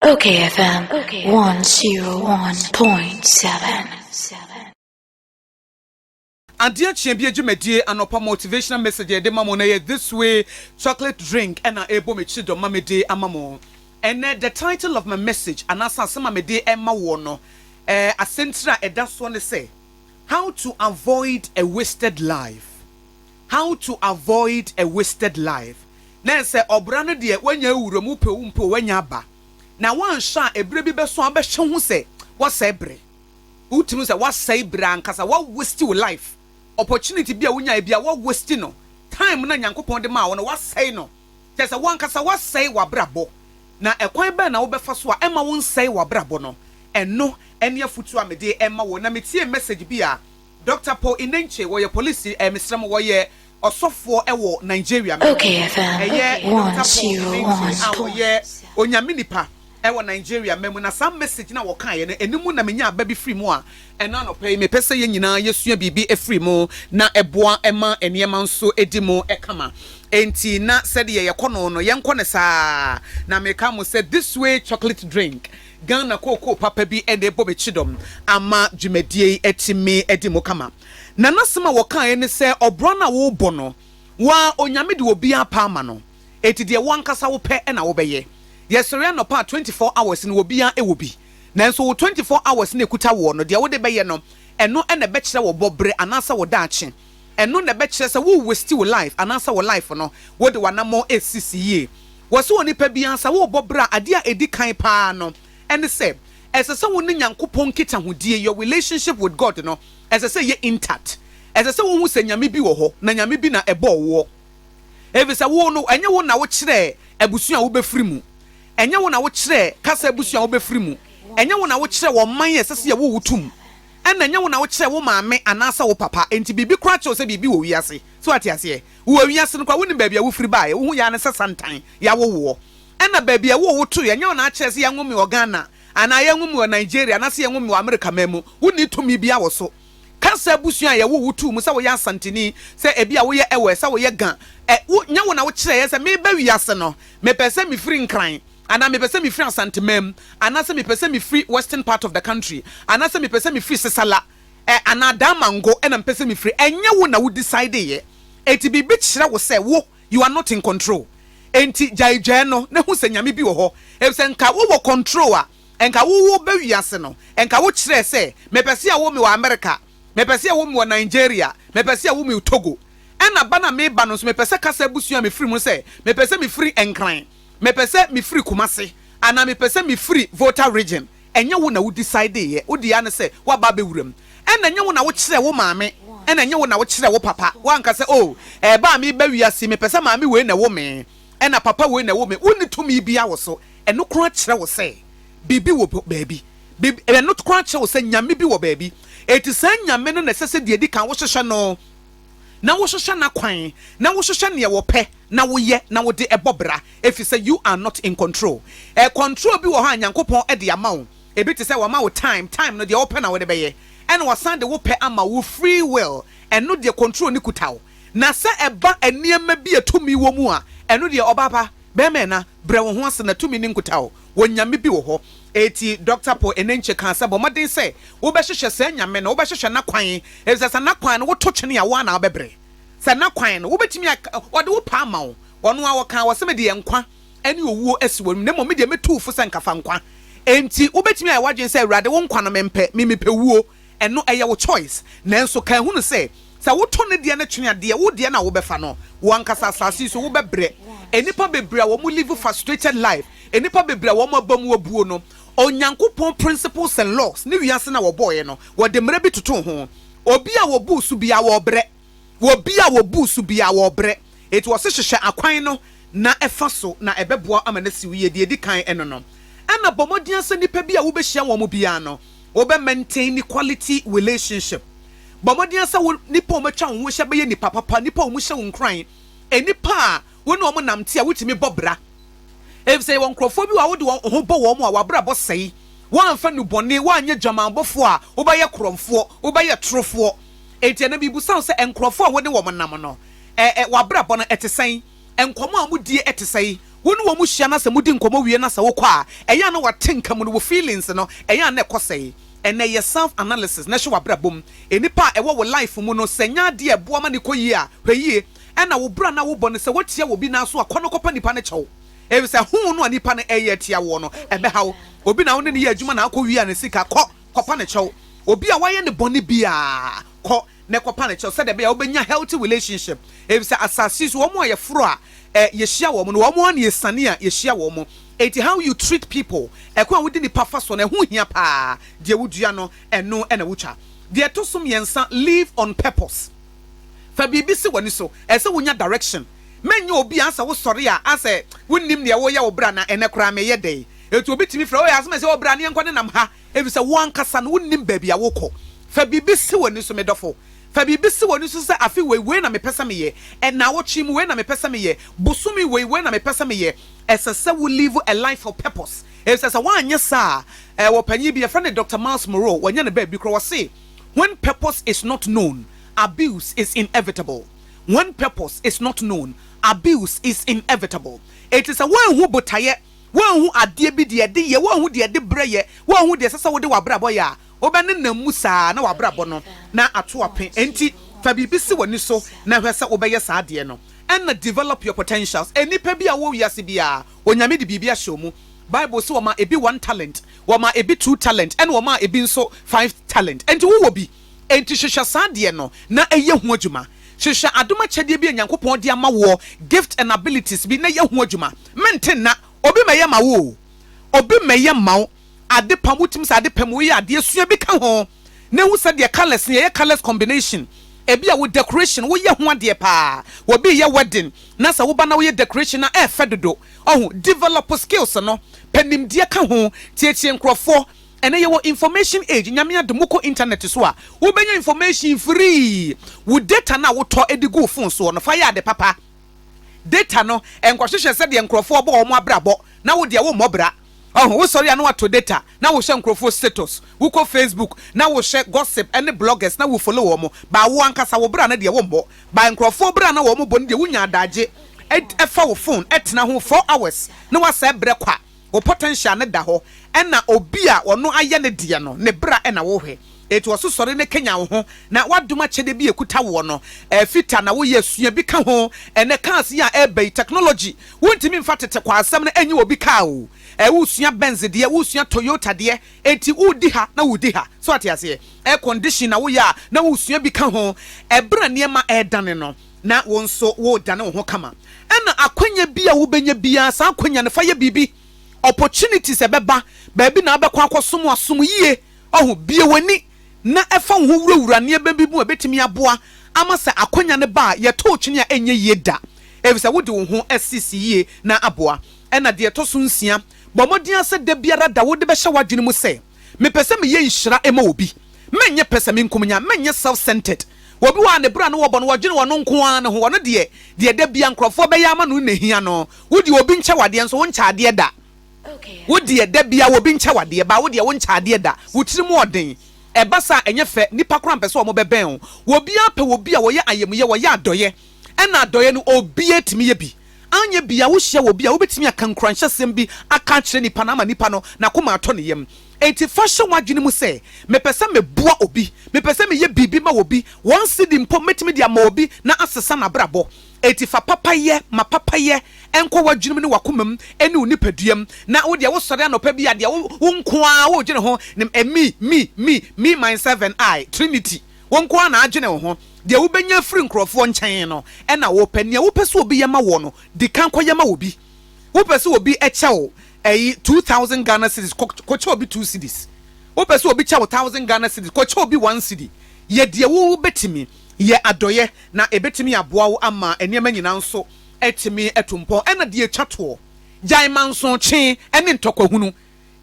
Okay FM 101.7. Adeɛ kyeɛ bi adwumadie anɔpa motivational message a yɛde ma mo no yɛ This Way Chocolate Drink ɛna ɛrebɔ m'akyi dɔm ma mede ama mo. Ɛnɛ the title of my message anaasɛ asɛm a mede ɛma woɔ no eh, asɛntire a ɛda soɔ ne sɛ How to avoid a wasted life. How to avoid a wasted life. Na ɛsɛ ɔbra no deɛ woanya awura mu wopɛ o wompɛ o woanya aba. Na woanhwɛ a ɛberɛ bi bɛso a wobɛhwɛ ho sɛ woasɛe bere. Wotumi hu sɛ woasɛe bere ankasa, woa waste wo life. Opportunity bi a wonyaeɛ biara woa waste no. Time no a Nyankopɔn de maa wo no woasɛe no. Kyerɛ sɛ wo ankasa woasɛe w'abrabɔ. Na ɛkwan bɛn na wobɛfa so a ɛmma wonsɛe w'abrabɔ no? Ɛno ne afotuo a mede rema wo. Na metiee message bi a Doctor Paul Enenche, wɔyɛ polisi, eh, mesrɛ mo, wɔyɛ ɔsɔfoɔ wɔ Nigeria man mu. Okay FM Ɛyɛ Doctor Paul Enenche a wɔyɛ 101.7. Onyame nipa wɔ Nigeria man mu. Na saa message no a wɔkaeɛ no, ɛno mu na menyaa aba bi firi mu a ɛno anɔpa yi mepɛ sɛ yɛn nyinaa yɛsua biribi firi mu na ɛboa ma nneɛma nso di mu kama. Enti na sɛdeɛ yɛkɔ no no, yɛnkɔ no saa ara. Na meka mo sɛ This Way Chocolate Drink, Ghana kookoo papa bi na ɛbɔ me kyidɔm ama dwumadie yi atumi adi mu kama. Na n'asɛm a wɔkaeɛ ne sɛ ɔbra no a worebɔ no, wo ara Onyame de obiara pɛ ama no, enti deɛ wo ankasa wopɛ na wobɛyɛ. Yɛsɔre anɔpa a 24 hours no obiara wɔ bi, nanso wo 24 hours no a ɛkuta woɔ no, deɛ wode bɛyɛ no, ɛno na ɛbɛkyerɛ wo bɔberɛ anaasɛ wo daakye. Ɛno na ɛbɛkyerɛ sɛ wo waste wo life anaasɛ wo life no wode w'anammɔn resisi yie. Wɔse onipa biara sɛ worebɔ bra a adeɛ a ɛdi kan pa ara no ɛne sɛ ɛsɛ sɛ wo ne Nyankopɔn nkitahodie, your relationship with God no, ɛsɛ sɛ ɛyɛ intact. Ɛsɛ sɛ wohu sɛ Nyame bi wɔ hɔ na Nyame bi na ɛbɔɔ woɔ. Efisɛ wo no ɛnyɛ wo na wokyerɛɛ abusua a wobɛfiri mu, ɛnyɛ wo na wokyerɛɛ kasa abusua a wobɛfiri mu, ɛnyɛ wo na wokyerɛɛ ɔman a ɛsɛ sɛ yɛwo wo tom. Ɛna ɛnyɛ wo na wokyerɛ wo maame anaasɛ wo papa, enti biribi koraa kyerɛ wo sɛ biribi wɔ wiase. So wate aseɛ? Wowɔ wiase no koraa, wonnim baabi a wofiri baeɛ, wohu yɛ ara ne sɛ santan yɛawo woɔ. Ɛna baabi a ɛwoo wo toeɛ, ɛnyɛ wo na akyerɛ sɛ yɛnwo me wɔ Ghana, anaa yɛnwo me wɔ Nigeria, anaasɛ yɛnwo me wɔ Amerika man mu. Wonni tumi biara wɔ so. Ka sɛ abusua a yɛwoo wo too mu, sɛ woyɛ Asanteni, sɛ ebia woyɛ Ewe, sɛ woyɛ Ga, ɛ, wo, nyɛ wo na wokyerɛeɛ sɛ mereba wiase no, mepɛ sɛ mefiri Nkran, anaa mepɛ sɛ mefiri Asanteman, anaasɛ mepɛ sɛ mefiri western part of the country, anaasɛ mepɛ sɛ mefiri Sisala, ɛ, anaa Damango ɛna mepɛ sɛ mefiri. Ɛnyɛ wo na wo decide yɛ. Enti biribi kyerɛ wo sɛ wo, you are not in control. Enti gyae dwɛɛ no na hu sɛ Nyame bi wɔ hɔ. Efisɛ nka wo wɔ control a, nka wo wo ba wiase no, nka wo kyerɛɛ sɛ mepɛ sɛ yɛwo me wɔ America, mepɛ sɛ yɛwo me wɔ Nigeria, mepɛ sɛ yɛwo me wɔ Togo. Ɛna ba no a meba no nso mepɛ sɛ kasa abusua a mefiri mu no sɛ mepɛ sɛ mefiri Nkran. Mepɛ sɛ mefiri Kumasi anaa mepɛ sɛ mefiri Volta region, ɛnyɛ wo na wo decide yɛ, wo deɛ ara ne sɛ woaba abɛwura mu. Ɛna ɛnyɛ wo na wokyerɛɛ wo maame, ɛna ɛnyɛ wo na wokyerɛɛ wo papa, woanka sɛ oh ɛɛba a mereba wiase yi mepɛ sɛ maame wei na ɛwo me, ɛna papa wei na ɛwo me, wonni tumi biara wɔ so. Ɛno koraa kyerɛ wo sɛ biribi wɔ baabi, biribi, ɛno koraa kyerɛ wo sɛ Nyame bi wɔ baabi. Enti saa Nyame no na ɛsɛ sɛ deɛ ɛdi kan wohwehwɛ no, na wohwehwɛ n'akwan, na wohwehwɛ neɛ wɔpɛ, na woyɛ na wode bɔ bra efisɛ you are not in control. Eh control bi wɔ hɔ a Nyankopɔn de ama wo, ebi te sɛ wama wo time, time no deɛ wopɛ na wode bɛyɛ, ɛna wasan de wo pɛ ama wo free will, ɛno deɛ control no kuta wo. Na sɛ ɛba nneɛma bi a tumi wɔ mu a, ɛno deɛ ɔbaa pa, bɛɛma ɛna, brɛ wo ho ase na tumi no nkuta wo. Wɔ Nyame bi wɔ hɔ. Eti Dɔkta Paul Enenche kaa sɛ bɔ mmɔden sɛ wobɛhwehwɛ saa Nyame no, wobɛhwehwɛ n'akwan, efisɛ sɛ n'akwan no woto twene a wo ara na wobɛbrɛ. Sɛ n'akwan no, wobɛtumi aka, ɔde wo pɛ ama wo. Ɔno ara ɔkaa, ɔse, Mede nkwa ne owuo asi w'anim, na mmom me deɛ mɛtu wo fo sɛ nka fa nkwa. Enti wobɛtumi ayɛ w'adwene sɛ, Awurade, wo nkwa no mempɛ, me mepɛ wuo. Ɛno, ɛyɛ wo choice. Nanso ka hunu sɛ, sɛ woto ne deɛ no twene a, deɛ wo deɛ no a wobɛfa no, wo ankasa asase yi so wobɛbrɛ. Nnipa bebree a wɔn live frustrated life, nnipa bebree a wɔn aba mu abuo no, Onyankopɔn principles and laws, ne wiase no a wɔbɔeɛ no, wɔde mmara bi totoo ho. Obi a wɔbuu so biara wɔbrɛ. Obi a wɔbuu so biara wɔbrɛ. Enti wɔse hwehwɛ akwan no na fa so na ɛbɛboa wo ama no asi wo yie. Deɛ ɛdi kan ɛno no. Ɛna bɔ mmɔden ara sɛ nnipa bi a wobɛhyia wɔn biara no wobɛ maintain quality relationship. Bɔ mmɔden ara sɛ wo nnipa a wɔatwa wo ho ahyia bɛyɛ nnipa papa, nnipa a wɔhyɛ wo nkuran, nnipa a wo ne wɔn nante a wotumi bɔ bra. Efisɛ yɛwɔ nkurɔfoɔ bi wɔ hɔ a wode wɔn ho bɔ wɔn a, w'abrabɔ sɛe. Woamfa nnubɔne, woanyɛ dwamanbɔfoɔ a, wobɛyɛ korɔmfoɔ, wobɛyɛ torofoɔ. Enti ɛnnɛ mebisa wo sɛ, nkurɔfoɔ a wo ne wɔn nam no, ɛ, ɛ, w'abrabɔ no, ɛte sɛn? Nkɔmmɔ a modie te sɛn? Wo ne wɔn hyia na sɛ modi nkɔmmɔ wie na sɛ wokɔ a, ɛyɛ a na w'atenka mu no, wo feelings no, ɛyɛ a na ɛkɔ sɛe. Ɛnnɛ, yɛ self analysis na hwɛ w'abrabɔ mu. Nnipa a ɛwɔ wo life mu no, sɛ ɛnyɛ adeɛ a ɛboa ma no kɔ yie a, hwɛ yie. Ɛna wo bra no a wobɔ no, sɛ woatia obi nan so a, kɔ na kɔpa nipa no kyɛw. Efisɛ ho no a nipa no ɛreyɛ atia woɔ no, ɛbɛha wo. Obi na wo ne no yɛ adwuma na akɔwia ne sika, kɔ kɔpa no kyɛw. Obi a woayɛ no bɔne biara, kɔ na kɔpa no kyɛw sɛdeɛ ɛbɛyɛ a wobɛnya healthy relationship. Efisɛ asase yi so, wɔn a yɛforo a yɛhyia wɔn no, wɔn ara na yɛsiane a yɛhyia wɔn. Enti how you treat people, ɛkwan a wode nnipa fa soɔ no, ɛho hia paa. Deɛ wodua no, ɛno na wotwa. Deɛ ɛtɔ so mmiɛnsa, live on purpose. Fa biribi si w'ani so. Ɛsɛ sɛ wonya direction. Mɛnyɛ obi a asɛ wosɔre a asɛ wonnim deɛ woreyɛ wo bra na ɛnnɛ koraa meyɛ dɛn. Enti obi tumi frɛ wo, Oi asɛm a ɛsɛ o bra na yɛnkɔ nenam ha. Efisɛ wo ankasa no wonnim baabi a worekɔ. Fa biribi si w'ani so, me dɔfo. Fa biribi si w'ani so sɛ afe wei, wei na mepɛ sɛ meyɛ. Nnawɔtwe yi mu, wei na mepɛ sɛ meyɛ. Bosome wei, wei na mepɛ sɛ meyɛ. Ɛsɛ sɛ wo live a life of purpose. Efisɛ sɛ woanyɛ saa a, ɛwɔ panyin bi, yɛfrɛ no Doctor Myles Munroe, wanya ne baabi koraa, ɔse, When purpose is not known, abuse is inevitable. When purpose is not known, abuse is inevitable. Enti sɛ woanhu botaeɛ, woanhu adeɛ bi deɛ ɛde yɛ, woanhu deɛ ɛde brɛ yɛ, woanhu deɛ ɛsɛ sɛ wode w'abrabɔ yɛ a, wobɛnenam mu saa na w'abrabɔ no na ato ape. Enti fa biribi si w'ani so na hwɛ sɛ wobɛyɛ saa adeɛ no. Ɛna develop your potentials. Nnipa bi a wɔwɔ wiase biara, Onyame de biribi ahyɛ wɔn mu. Bible se wɔmaa ebi one talent, wɔmaa ebi two talent, ɛna wɔmaa ebi nso five talent. Enti wowɔ bi. Enti hwehwɛ saa adeɛ no na yɛ ho adwuma. Hwehwɛ adom akyɛdeɛ bi a Nyankopɔn de ama woɔ, gift and abilities bi, na yɛ ho adwuma. Mente nna, obi mmɛyɛ mma wo o. Obi mmɛyɛ mma wo. Ade pa, wotumi sɛ ade pa mu woyɛ adeɛ, sua bi ka ho na hu sɛdeɛ colours no, yɛyɛ colours combination. Ebi a wo decoration, woyɛ ho adeɛ paa. Obi reyɛ wedding na sɛ woba na woyɛ decoration a, ɛɛfɛ dodo. Ɔho, develop skills no, pɛ nimdeɛ ka ho, tietie nkorɔfoɔ. Ɛnɛ yɛwɔ information age, Nyame adom wokɔ internet so a, wobɛnya information free. Wo data no a wotɔ de gu wo phone soɔ no, fa yɛ ade papa. Data no, nkɔhwehwɛ sɛdeɛ nkorɔfoɔ bɔ wɔn abrabɔ na wo deɛ wommɔ bra. Ɔho, wosɔre a na woatɔ data na wohwɛ nkorɔfoɔ status, wokɔ Facebook na wohwɛ gossip ne bloggers na wo follow wɔn, but wo ankasa wo bra no deɛ wommɔ. But nkorɔfoɔ bra no a wɔbɔ no deɛ wonya adagye fa wo phone tena ho 4 hours na woasɛe berɛ kwa. Wo potential no da hɔ, ɛna obi a ɔno ayɛ ne deɛ no, ne bra na wohwɛ. Enti ɔso sɔre na kanyan wo ho na w'adom akyɛdeɛ bi a ɛkuta woɔ no, fita na woyɛ, sua bi ka ho. Ɛnɛ cars yi a ɛreba yi, technology, wontumi mfa tete kwaasɛm no nyɛ obi car o. Wosua Benz deɛ, wosua Toyota deɛ, enti wodi ha na wodi ha. So wate aseɛ? Air condition na woyɛ a, na wosua bi ka ho. Ɛberɛ a nneɛma redane no, na wo nso woredane wo ho kama. Ɛna akwanya bi a wobɛnya biara, saa akwanya no, fa yɛ biribi. Opportunities ɛbɛba, baabi na wobɛkɔ akɔsom a, som yie. Ɔho, bue w'ani na fa wo ho wurawura nneɛma bi mu a ɛbɛtumi aboa ama sɛ akwanya no ba a, yɛto wo twene a ɛnyɛ yie da. Efisɛ wode wo ho asisi yie na aboa. Ɛna deɛ ɛtɔ so nsia, bɔ mmɔden ara sɛ da biara da wode bɛhyɛ w'adwene mu sɛ, Mepɛ sɛ meyɛ nhyira ma obi. Menyɛ pɛsɛmenkominya, menyɛ self-centered. Obi wɔ hɔ a ne bra no wɔbɔ no, wɔdwene ɔno nko ara ne ho. Ɔno deɛ, deɛ da biara nkurɔfoɔ bɛyɛ ama no no na ɛhia no. Wo deɛ obi nkyɛ wo adeɛ nso wonkyɛ adeɛ da. Wo deɛ da biara obi nkyɛ wo adeɛ, but wo deɛ wonkyɛ adeɛ da. Wo tirim ɔden. Ɛba saa a, ɛnyɛ fɛ. Nnipa koraa mpɛ sɛ wɔbɛbɛn wo. Obiara pɛ obi a ɔyɛ ayamyɛ, ɔyɛ adɔeɛ. Ɛna adɔeɛ no, obiara tumi yɛ bi. Anyɛ bi a, wohyia obi a, wobɛtumi aka nkuranhyɛsɛm bi aka akyerɛ nipa no ama nipa no n'akoma atɔ ne yam. Enti fa hyɛ w'adwene mu sɛ, 'Mepɛ sɛ meboa obi. Mepɛ sɛ meyɛ biribi ma obi. One cedi mpo mɛtumi de ama obi na asesa n'abrabɔ. Enti fa papayɛ ma papayɛ nkɔ w'adwene mu ne w'akoma mu ne wo nipadua mu. Na wo deɛ wosɔre anɔpa bi a, deɛ wo nko ara woredwene ho ne me, me, me, me, myself and I, Trinity. Wo nko ara na adwene wo ho. Deɛ wobɛnya afiri nkurɔfoɔ nkyɛn no na wopɛ. Nea wopɛ sɛ obi yɛ ma woɔ no, di kan kɔyɛ ma obi. Wopɛ sɛ obi kyɛ wo ɛyi 2,000 Ghana cedis, kɔ kɔkyɛ obi 2 cedis. Wopɛ sɛ obi kyɛ wo 1,000 Ghana cedis, kɔkyɛ obi 1 cedi. Yɛ deɛ wobɛtumi. Yɛ adɔeɛ, na ɛbɛtumi aboa wo ama nneɛma nyinaa nso atumi atu mpɔn. Ɛna deɛ ɛtwa toɔ, gyae mansotwe ne ntɔkwahunu.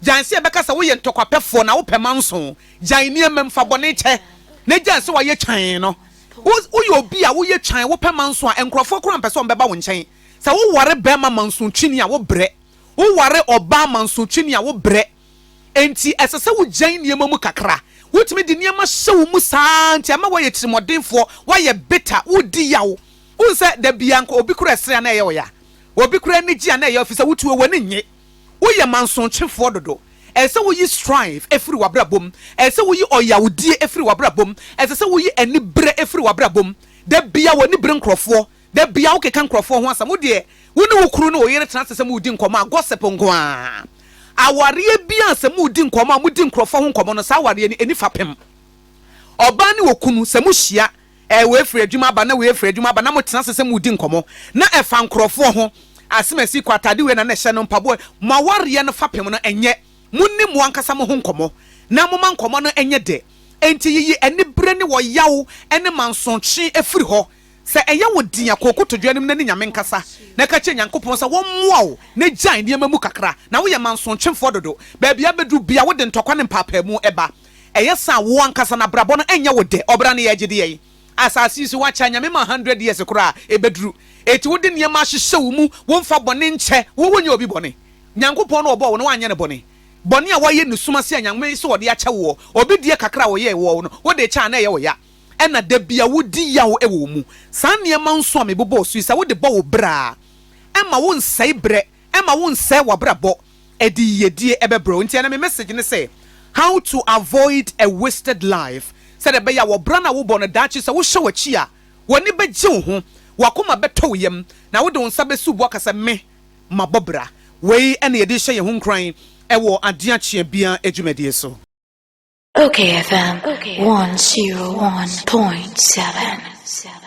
Gyae sɛ yɛbɛka sɛ woyɛ ntɔkwapɛfoɔ na wopɛ manso. Gyae nneɛma mu, fa bɔne kyɛ, na gyae sɛ woayɛ twann no. Wo, woyɛ obi a woyɛ twann, wopɛ manso a, nkurɔfoɔ koraa mpɛ sɛ wɔbɛba wo nkyɛn. Sɛ woware barima mansotwini a, wobrɛ. Woware ɔbaa mansotwini a, wobrɛ. Enti ɛsɛ sɛ wogyae nneɛma mu kakra. Wotumi de nneɛma hyɛ wo mu saa ara nti ama woayɛ tirimɔdenfoɔ, woayɛ bitter, woredi yaw. Wohu sɛ da biara nka obi koraa ɛsere a na ɛyɛ wo ya. Obi koraa ani gye a na ɛyɛ wo efisɛ wotu w'ani nnye. Woyɛ mansotwefoɔ dodo. Ɛsɛ sɛ woyi strife firi w'abrabɔ mu. Ɛsɛ sɛ woyi ɔyawdie firi w'abrabɔ mu. Ɛsɛ sɛ woyi aniberɛ firi w'abrabɔ mu. Da biara w'ani bere nkurɔfoɔ. Da biara wokeka nkurɔfoɔ ho asɛm. Wo deɛ, wo ne wo kunu ne wo yere tena ase sɛ moredi nkɔmmɔ a, gossip nko ara. Awareɛ biara a sɛ moredi nkɔmmɔ a modi nkurɔfoɔ ho nkɔmmɔ no, saa awareɛ no, ɛnni fapem. Ɔbaa ne okunu, sɛ mohyia, ɛɛ, wei firi adwuma aba na wei afiri adwuma aba na motena ase sɛ moredi nkɔmmɔ, na ɛfa nkurɔfoɔ ho, asemasi kɔ, atade wei na na ɛhyɛ no, mpaboa, mo awareɛ no fapem no, ɛnyɛ. Monni mo ankasa mo ho nkɔmmɔ, na momma nkɔmmɔ no nyɛ dɛ. Enti yiyi anibere ne ɔyaw ne mansotwe firi hɔ. Sɛ ɛyɛ wo den a, kɔ kotodwe anim na ne Nyame nkasa, na ka kyerɛ Nyankopɔn sɛ wɔmmoa wo na gyae nneɛma mu kakra. Na woyɛ mansotwefoɔ dodo. Baabi a bɛduru biara wode ntɔkwa ne mpaapaemu ba. Ɛyɛ saa a, wo ankasa no abrabɔ no nyɛ wo dɛ. Ɔbra no yɛ agyedeɛ yi. Asase yi so woakyɛ a, Nyame ma hundred years koraa a, ɛbɛduru. Enti wode nneɛma ahyehyɛ wo mu, womfa bɔne nkyɛ, wo wonyɛ obi bɔne. Nyankopɔn no ɔbɔɔ wo no woanyɛ no bɔne. Bɔne a woayɛ no sum ase a Nyame se ɔde akyɛ woɔ, obi deɛ kakra a ɔyɛɛ woɔ no, wode kyɛ a na ɛyɛ wo ya. Ɛna da bi a wodi yaw wɔ wo mu. Saa nneɛma nson a mebobɔɔ so yi, sɛ wode bɔ wo bra a, ɛmma wonsɛe berɛ, ɛmma wonsɛe w'abrabɔ, ɛde yiyedie bɛbrɛ wo. Nti ɛnɛ me message ne sɛ, How to avoid a wasted life, sɛdeɛ ɛbɛyɛ a wɔ bra no a wobɔ no daakye sɛ wohwɛ w'akyi a, w'ani bɛgye wo ho, w'akoma bɛtɔ wo yam, na wode wo nsa bɛsi wo bo aka sɛ, Me, mabɔ bra. Wei na yɛde rehyɛ yɛn ho nkuran wɔ Adeɛ Akyeɛ Biara dwumadie so. Okay FM 101.7.